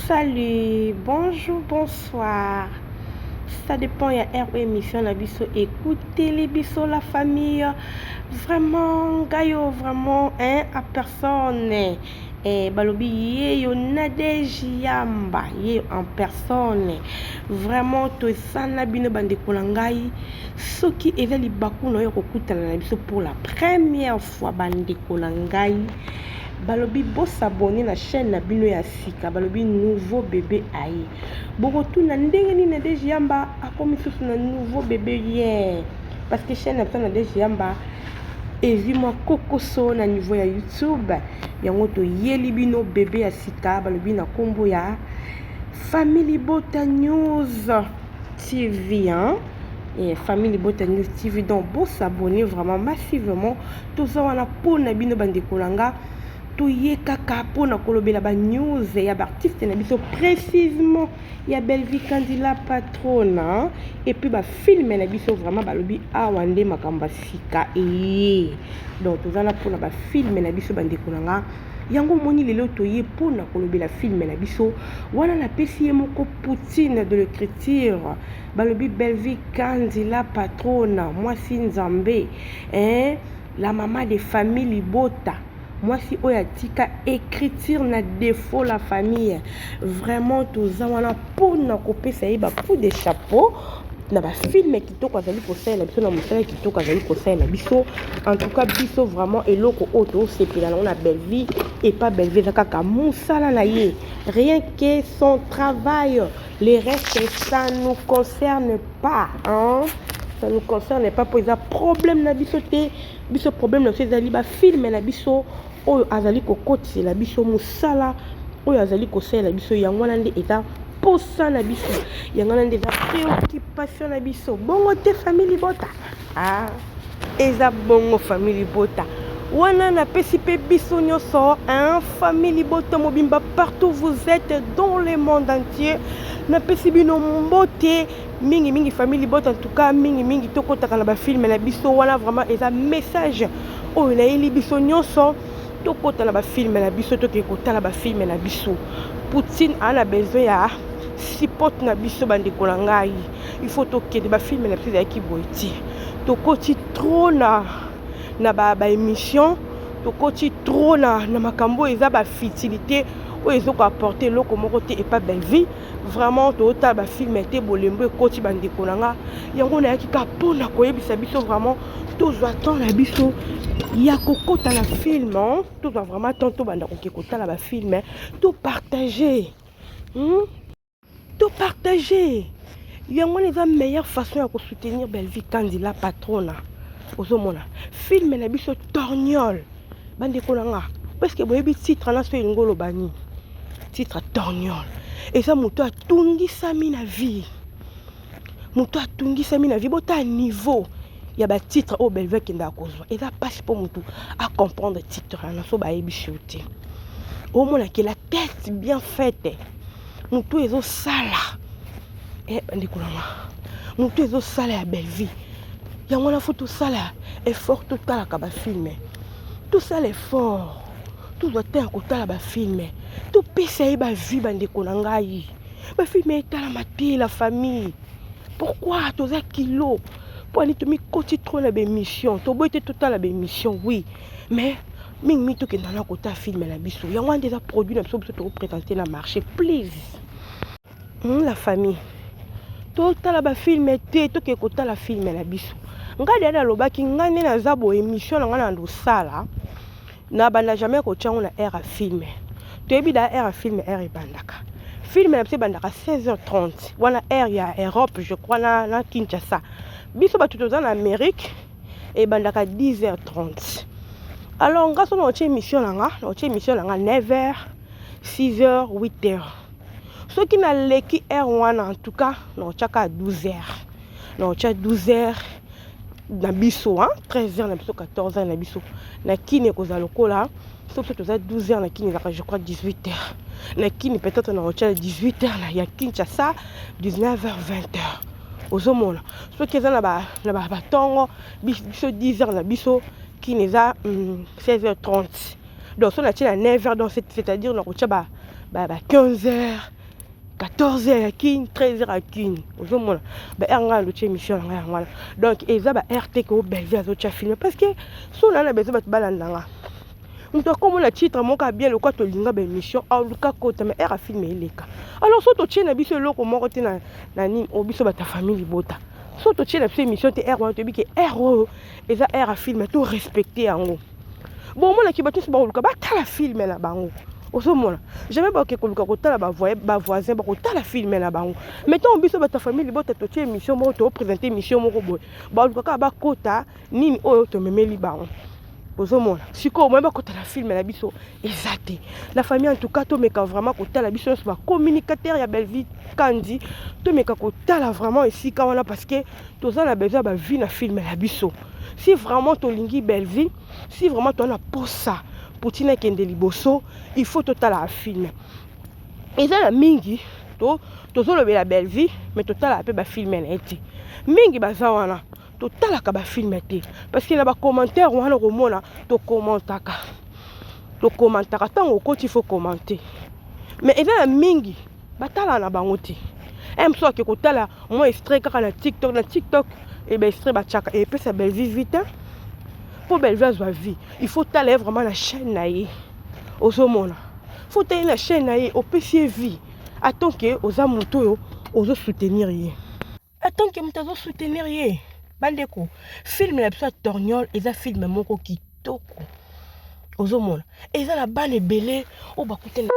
Salut, bonjour, bonsoir. Ça dépend ya heure oyo émission na biso ekuteli biso, la famille. Vraiment ngai oyo vraiment, hein, en personne. Balobi ye yo Nadege Yamba, ye en personne. Vraiment toza na bino, bandeko na ngai. Soki eza libaku na oyo kokutana na biso pour la première fois, bandeko na ngai, balobi bos'abonner na chaîne na bino ya sika. Balobi nouveau bébé aye. Bokotuna ndenge nini Nadege Yamba akomi susu na nouveau bébé ye, parce que chaîne na biso Nadege Yamba ezwi mwa kokoso na niveau ya YouTube. Yango toyeli bino bébé ya sika, balobi na nkombo ya Famille Libota News TV, hein? Et Famille Libota News TV, donc bos'abonner vraiment massivement. Toza wana mpona bino, bandeko na nga. Toye kaka mpona kolobela banews ya baartiste na biso, précisement ya Bellevue Kandi la patrona, et puis bafilm na biso. Vraiment balobi awa nde makambo ya sika eye. Donc toza na mpona bafilm na biso, bandeko na nga. Yango omoni lelo toye mpona kolobela film na biso wana. Napesi ye moko Poutine de l'écriture, balobi Bellevue Kandi la patrona, mwasi Nzambe, hein? La mama de famille libota, mwasi oyo atika écriture na défaut. La famille, vraiment toza wana mpona kopesa ye bacoup de chapeau na bafilm kitoko azali kosalela biso, na mosala kitoko azali kosalela biso. En tout cas biso vraiment eloko oyo tosepela nango na Bellevue, epa Bellevue, eza kaka mosala na ye, rien que son travail. Le reste, ça nous concerne pas, hein? Ça nous concerne pas, po eza problème na biso te. Biso problème na biso ezali bafilm na biso oyo azali kokotisela biso, mosala oyo azali kosalela biso. Yango wana nde eza posa na biso, yango wana nde eza préoccupation na biso. Bongo te, famille libota? Ah, eza bongo, famille libota. Wana napesi mpe biso nyonso, hein, famille libota mobimba, partout vous êtes dans le monde entier, napesi bino mbote mingimingi, famille libota. En tout cas mingimingi tokɔtaka na bafilm na biso wana. Vraiment eza message oyo nayeli biso nyonso: tokɔta na bafilm na biso, tokende kotala bafilm na biso. Poutine aa na besoin ya support na biso, bandeko na ngai. Il faut tokende bafilm na biso. Ezalaki boye ti tokoti trop na baémission, ba tokoti trop na makambo oyo eza bafutilité, oyo ezokoapporter eloko moko te epa Bellevue. Vraiment totala bafilm te, bolembo ekoti, bandeko na nga. Yango nayaki kaka mpona koyebisa biso vraiment tozwa temps na biso ya kokota na film. Tozwa vraiment temps, tobanda koke kotala bafilm, topartage, Topartage. Yango wana eza meilleure façon ya kosoutenir Bellevue Kandi la patrona. Ozomona film na biso Torniol, bandeko na nga, parce que boyebi titre na so elingi oloba nini. Titre Torniol eza moto atungisami na vie, moto atungisami na vie. Botala niveau ya batitre oyo Bellevue akendaka kozwa, eza mpasi mpo motu acomprendre titre wana. So bayebisi yo te, omonake la tête bien faite, motu ezosala. Bandeko na nga, motu ezosala ya Bellevue. Yango wana faut tosala effort, totalaka bafilm, tosala effort, tozwa te ya kotala bafilm, topesa ye bavues. Bandeko na ngai, bafilm etalama te, la famille. Pourquoi toza kilo? Mpo ani tomikoti trop na baémission? Toboyi te totala baémission, oui, mais mingimingi tokenda na kotala film na biso. Yango wana nde eza produit na biso, biso tokoprésente na marché. Please, la famille, totala bafilm te, tokende kotala film na biso. Ngai deya nalobaki, ngai nde naza boye, émission na ngai na ndosala na banda jamais kotia yango na heure ya film. Toyebi da heure ya film, heure ebandaka film na biso ebandaka 16h30, wana heure ya Europe, je crois, na Kinshasa. Biso bato toza na Amérique, ebandaka 10h30. Alors nga so naotia émission na nga, naotia émission na nga 9h, 6h, 8h. Soki naleki heure wana, en tout cas naotiaka 12h, naotia 12h na biso, 13h na biso, 14h na biso. Na Kini ekozala lokola soki biso toza 12h, na Kini ezalaka, je crois, 18h. Na Kini peut-être naotia 18h, na ya Kinshasa 19h, 20h. Ozomona soki eza na batongo, biso 10h na biso, Kini eza 16h30. Donc so natie na 9h, donc c'est-à-dire nakotia ba Ba 15 heures, 14 heures ya Kin, 13 heures ya Kin. Ozomona ba heure ngai nalotia émission na ngai yango wana. Donc eza ba heure te ke o Bellevue azotia film, parce que so na na besoin bato balanda nga, moto akomona titre moko ya bien lokwa tolinga ba émission, aluka kota, mais heure ya film eleka. Alors so totie na biso eloko moko te na nini o biso bato ya famille libota, so totie na biso émission te heure wana, toyebi ke heure oyo eza heure ya film, to respecte yango. Bon, omonaki bato nyonso bakoluka batala film na bango. Ozomona jamais bakoke koluka kotala bavoisin, bakotala film na bango. Mais ntango biso bato ya famille libota totie émission moko, toprésente émission moko boye, baluka kaka bakota nini oyo tomemeli bango. Ozomona sikoyo moye bakota na film na biso eza te. La famille, en tout cas, tomeka vraiment kotala. Biso nyonso bacommunicateur ya Bellevue Kandi, tomeka kotala vraiment esika wana, parce que toza na besoin ya bavues na film na biso. Si vraiment tolingi Bellevue, si vraiment toza na posa Poutine akende liboso, il faut totala film. Eza na mingi tozolobela Bellevue, mais totalaka mpe bafilm na ye te. Mingi baza wana, totalaka bafilm te, parce que na bacommentaire wana komona tokommentaka, tokommentaka. Ntango okoti, faut commenter, mais eza na mingi batalaka na bango te. Mosusu ake kotala mwa extrait kaka na TikTok. Na TikTok e baextrait batiaka epesa Bellevue vue te. Mpo Bellevue azwa vue, il faut tala ye vraiment na chaîne na ye. Ozomona, faut tala ye na chaîne na ye, opesi ye vue atonke oza moto oyo ozosoutenir ye, atonke moto azosoutenir ye. Bandeko, film na biso ya Torniol eza film moko kitoko. Ozomona eza na bana ebele oyo bakutani na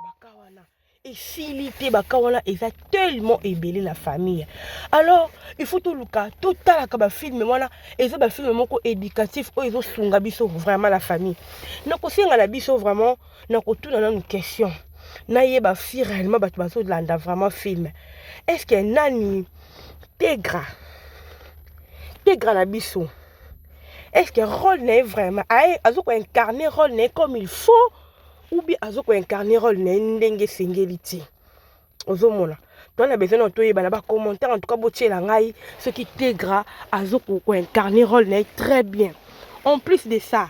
baka wana, esili te. Baka wana eza tellement ebele na famille. Alors il faut toluka totalaka bafilm wana. Eza bafilm moko éducatif oyo ezosunga biso vraiment, la famille. Nakosenga na biso vraiment, nakotuna nanu question, nayeba si réellement bato bazolanda vraiment film. Est ce que nani, Tegra, Tegra na biso, est ce que rôle na ye vraiment azokoincarne rôle na ye comme il faut, ou bien azokoincarne rôle na ye ndenge esengeli te? Ozomona, toza na besoin na toyeba na bacommentaire. En tout cas, botiela ngai soki Tegra azokoincarne rôle na ye très bien. En plus de ça,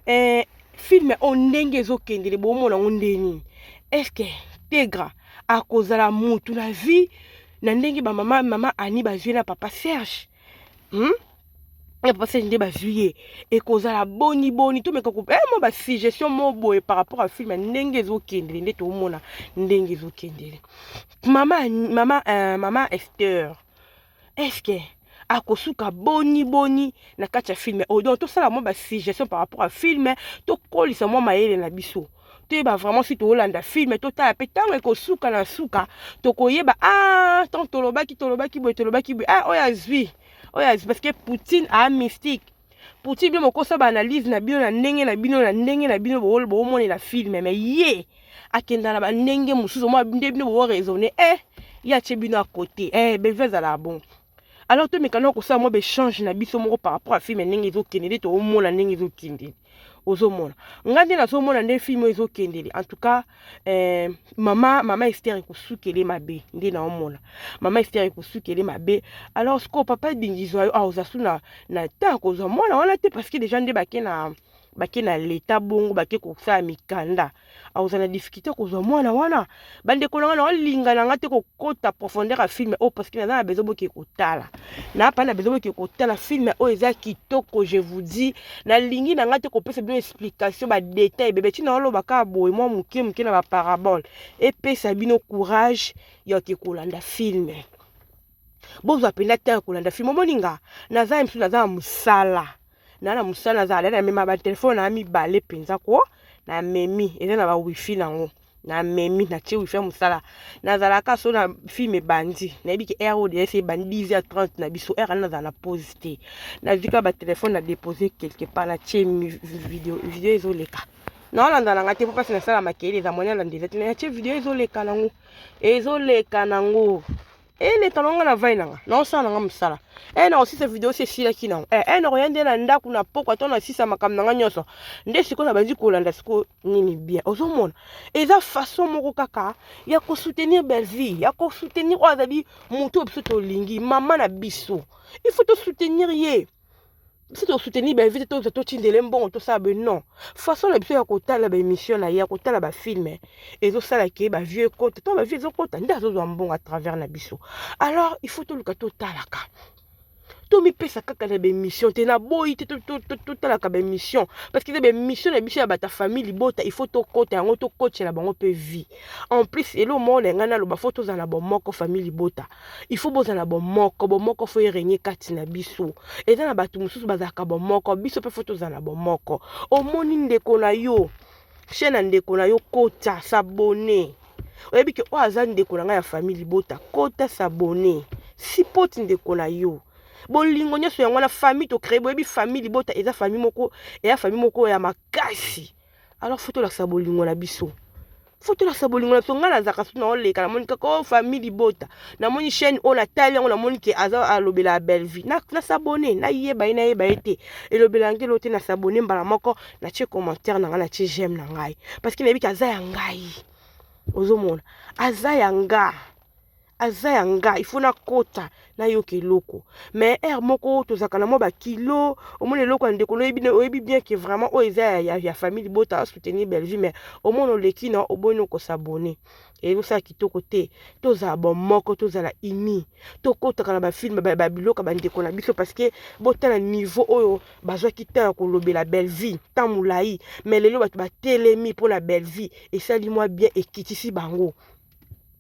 film oyo ndenge ezokendele, bomona yango nde nini? Est ce que Tegra akozala mutu na vie na ndenge bamama, mama Ani bazwi na papa Serge, Na papa Serge nde bazwi ye, ekozala boni boni? Tomeka mwa basuggestion mo boye par rapport à film ndenge ezokendele, nde tomona ndenge ezokendele. Mama Esther, est ce que akosuka boni boni na kati ya film oyo? Donc tosala mwa basuggestion par rapport à film, tokolisa mwa mayele na biso, toyeba vraiment si toolanda film. Totala mpe ntango ekosuka na suka, tokoyeba: ah, ntango tolobaki, tolobaki boye, tolobaki boye, ah, oyo azwi, oyo azwi. Parce que Poutine a mystique. Poutine, bino mokosa baanalyse na bino na ndenge na bino, na ndenge na bino boomonela film, mais ye akenda na bandenge mosusu mwa nde bino booraisonne. Ye atie bino à côté. Bellevue azala bon. Alors tomeka na kosala mwa baéchange na biso moko par rapport à film ndenge ezokende, nde toomona ndenge ezokende. Ozomona nga nde nazomona nde film oyo ezokendele. En tout cas, mama Ester ekosukele mabe, nde naomona mama Ester ekosukele mabe. Alors sikoyo papa Edingizwa yo aoza su na temps kozwa mwana wana te, parce que déjà nde bake na leta bongo, bake kosala mikanda, akozala na difficulté kozwa mwana wana. Bandeko na nga, naolinga na nga te kokota profondeur ya film oyo, parce que naza na besoin boke kotala, napa na besoin boke kotala film oyo. Eza kitoko, je vous dis. Nalingi na nga te kopesa bino explication, badetail ebebe. Ntina oloba kaka boye mwa moke moke na baparabole, epesa bino courage ya oke kolanda film. Bozwa mpenza te ya kolanda film. Omoninga naza ye mosusu, naza na mosala, na mosala, nazala namema batelefone na mibale mpenza ko namemi, eza na bawifi nango, namemi, natie wifi ya mosala. Nazalaka so na film ebandi, nayebi ke heure oyo esi ebandi 10h30 na biso, heure wana nazala na pause te. Nazwi kaka batelefone, na dépose quelque part, natie video, video ezoleka, naolanda nanga te, po mpasi nasala makele eza moni alanda eza te. Natie video, ezoleka nango, ezoleka nango, eleka nango na vai nanga, naosala nanga mosala. Na kosisa video si esilaki nango, nakoya nde na ndako na pokwa to nasisa makambo nanga nyonso, nde sikoyo nabandi kolanda sikoyo nini bien. Ozomona eza façon moko kaka ya kosoutenir Bellevue, ya kosoutenir oyo azali motu oyo biso tolingi, mama na biso. Il faut tosoutenir ye. Biso tosoutenir Bellevue te, tozwa totindele mbongo, tosala boye, non. Façon na biso ya kotala baémission na ye, ya kotala bafilm, ezosala ke bavues ekota. To bavues ezokota nde azozwa mbongo à travers na biso. Alors il faut toluka totalaka, tomipesa kaka na baémission te. Naboyi te, totalaka baémission parce que eza baémission na biso ya bato ya famille libota. Il faut tokota yango, tokotela bango mpe vie. En plus, elo moko na ngai naloba, faut tozala na bomoko. Famille libota, il faut bozala na bomoko. Bomoko faut erégner kati na biso. Eza na bato mosusu bazalaka bomoko, biso mpe faut tozala na bomoko. Omoni ndeko na yo, chaîne ya ndeko na yo, kota, s'abonner. Oyebi ke oyo aza ndeko na ngai ya famille libota, kota, s'abonner, support ndeko na yo. Bolingo nyonso yango wana famille tocréer. Boyebi, famille libota eza famille moko, eya famille moko ya makasi. Alors faut tolakisa bolingo na biso, faut tolakisa bolingo na biso. Ngai nazalaka so naoleka, namoni kaka o famille libota, namoni chaîne oyo, natali yango, namoni ke aza alobela ya Bellevue, nas'abonner. Nayeba ye, nayeba ye te, elobela yango elo te, nas'abonner mbala moko, natie commentaire na ngai, natie j'aime na ngai, parce que nayebi ke aza ya ngai. Ozomona, aza ya nga, aza ya nga, il faut nakota, nayoka eloko. Mais heure moko tozalaka na mwa bakilo, omoni eloko ya ndeko, oyebi bien ke vraiment oyo eza ya famille libota, asoutenir Bellevue, mais omoni oleki na oboni okos'abonner, ezosala kitoko te. Tozala bomoko, tozala uni, tokɔtaka na bafilm, babiloko ya bandeko na biso, parce que botala niveau oyo bazwaki temps ya kolobela Bellevue, temps molai, mais lelo bato batelemi mpona Bellevue. Esali mwa bien, ekitisi bango.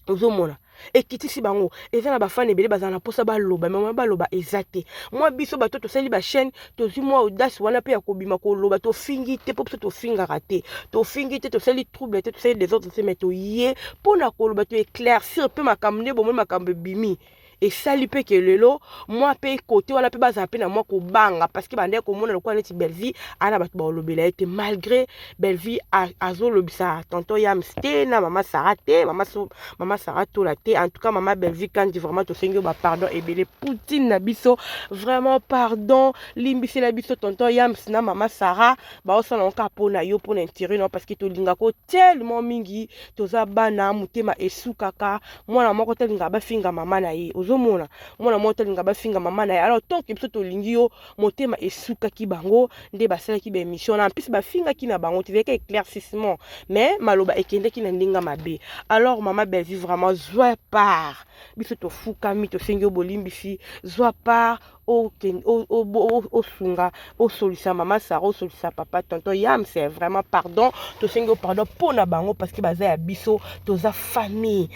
Ozomona, ekitisi bango. Eza na bafans ebele bazala na mposa baloba, mais baloba eza te. Mwa biso bato tosali bachaîne, tozwi mwa audace wana mpe ya kobima koloba. Tofingi te, mpo biso tofingaka te, tofingi te, tosali trouble te, tosali désordre te, mais toye mpo na koloba, toéclaircir mpe makambo. Nde bomoi makambo ebimi, esali mpe ke lelo mwa mpe kote wana mpe bazala mpe na mwa kobanga, parce que bandeki komona lokola neti Bellevue aa na bato balobela ye te, malgré Bellevue azolobisa tonton Yams te na mama Sara te, mama Sara Tola te. En tout cas, mama Bellevue Kandi, vraiment tosengi yo bapardon ebele. Poutine na biso, vraiment pardon, limbisela biso tonton Yams na mama Sara. Baosala ngo kaka mpo na yo, mpo na intérêt no, parce que tolingako tellement mingi. Toza bana, motema esukaka. Mwana moko talingaka bafinga mama na ye. Ozomona, mwana moko talinga bafinga mama na ye. Alors tant que biso tolingi yo, motema esukaki bango nde basalaki baémission na mpisi, bafingaki na bango te, ezalaki éclaircissement, mais maloba ekendaki na ndenge mabe. Alors mama Bellevue, vraiment zwa part. Biso tofukami, tosengi yo bolimbisi, zwa part, osunga, osolisa mama Sara, osolisa papa tonton Yam. C'est vraiment pardon, tosengi yo pardon mpo na bango, parce que baza ya biso, toza famille,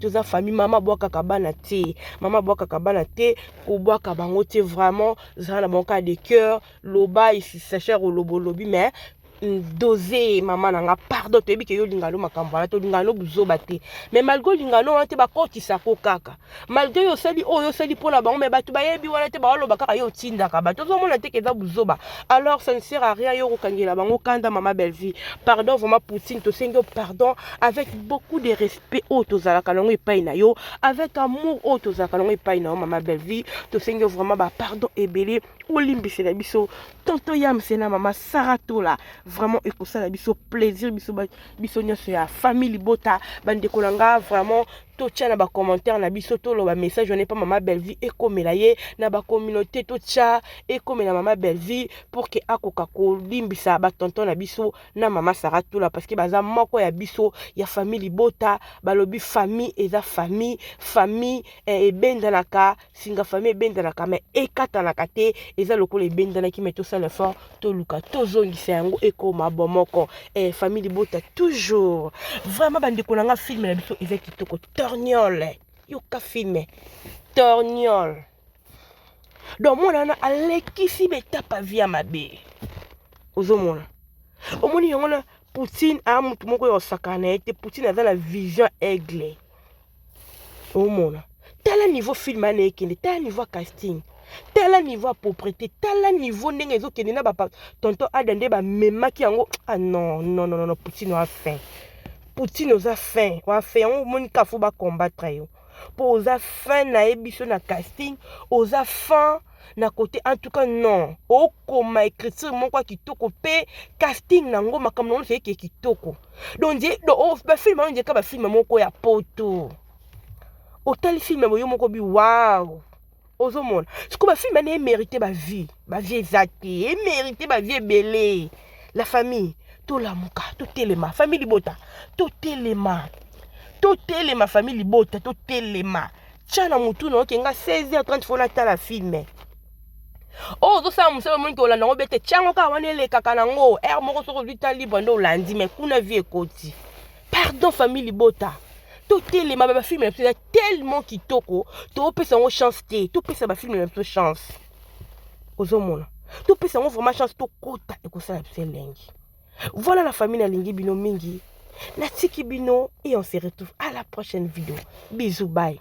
toza famille. Mama abwakaka bana te, mama abwakaka bana te, kobwaka bango te. Vraiment zala na bango kaka de cœur. Loba sacher, oloba, olobi, mais dose. Mama na nga, pardon. Toyebi ke yo olingano makambo wana, tolingano buzoba te, mais malgré olingano wana te, bakotisako kaka. Malgré yo osali oyo osali mpona bango, mais bato bayebi wana te, baoloba kaka yo otindaka bato. Ozomona te ke eza buzoba? Alors ça ne sert à rien yo kokangela bango kanda. Mama Bellevue, pardon, vraiment. Poutine, tosengi yo pardon avec beaucoup de respect oyo tozalaka nango epai na yo, avec amour oyo tozalaka nango epai na yo. Mama Bellevue, tosengi yo vraiment bapardon ebele, olimbisela biso tonton Yamse na mama Sara Tola. Vraiment ekosala biso plaisir, biso, biso nyonso ya famille libota. Bandeko na nga, vraiment totya na bacommentaire na biso, toloba message wana epa mama Bellevue, ekomela ye na bacommunauté, totya ekomela mama Bellevue pour ke akoka kolimbisa batonton na biso na mama Sara Tola, parce que baza moko ya biso ya famille libota. Balobi famille eza famille, famille ebendanaka singa, famille ebendanaka mais ekatanaka te. Eza lokola ebendanaki, mais tosala effort, toluka tozongisa yango, ekoma bomoko, famille libota toujours. Vraiment bandeko na nga, film na biso eza kitoko. Torniole, yoka film Torniole. Donc mwana wana alekisi baétape ya vie ya mabe. Ozomona, omoni yango na Poutine, aa motu moko oyo osakana na ye te. Poutine aza na vision aigle. Omona, tala niveau film wana ekende, tala niveau ya casting, tala niveau ya propreté, tala niveau ndenge ezokende na batonton Ada nde bamemaki yango. Ah non, non, non, non, Poutine oa fin, Poutine oza fin, oa fin. Yango omoni ka faut bacombattre yo, mpo oza fin nayebi biso na casting, oza fin na côté. En tout cas non, okoma écriture moko ya kitoko mpe casting nango, makambo nango nyonso eke kitoko. Donc bafilm yango ndeka bafilm moko ya poto. Otali film boyo moko bi wow. Ozomona sikoyo bafilme wana emérite bavie, bavie eza te, emérite bavie ebele. La famille, tolamuka, totelema. Famille libota, totelema, totelema. Famille libota, totelema. Tia na motu na oke nga 16h30 fo natala film oyo. Ozosala mosala, omoni ke olanda yango be te, tiango kaka wana, elekaka nango heure moko. Soki ozwi temps libre nde olandi, mais kuna vie ekoti. Pardon, famille libota, totelema. Bafilme na biso eza tellement kitoko, topesa yango chance te. Topesa bafilme na biso chance. Ozomona, topesa yango vraiment chance, tokota, ekosala biso elengi. Voilà la famille, nalingi bino mingi, natiki bino et on se retrouve à la prochaine vidéo. Bisous, bye.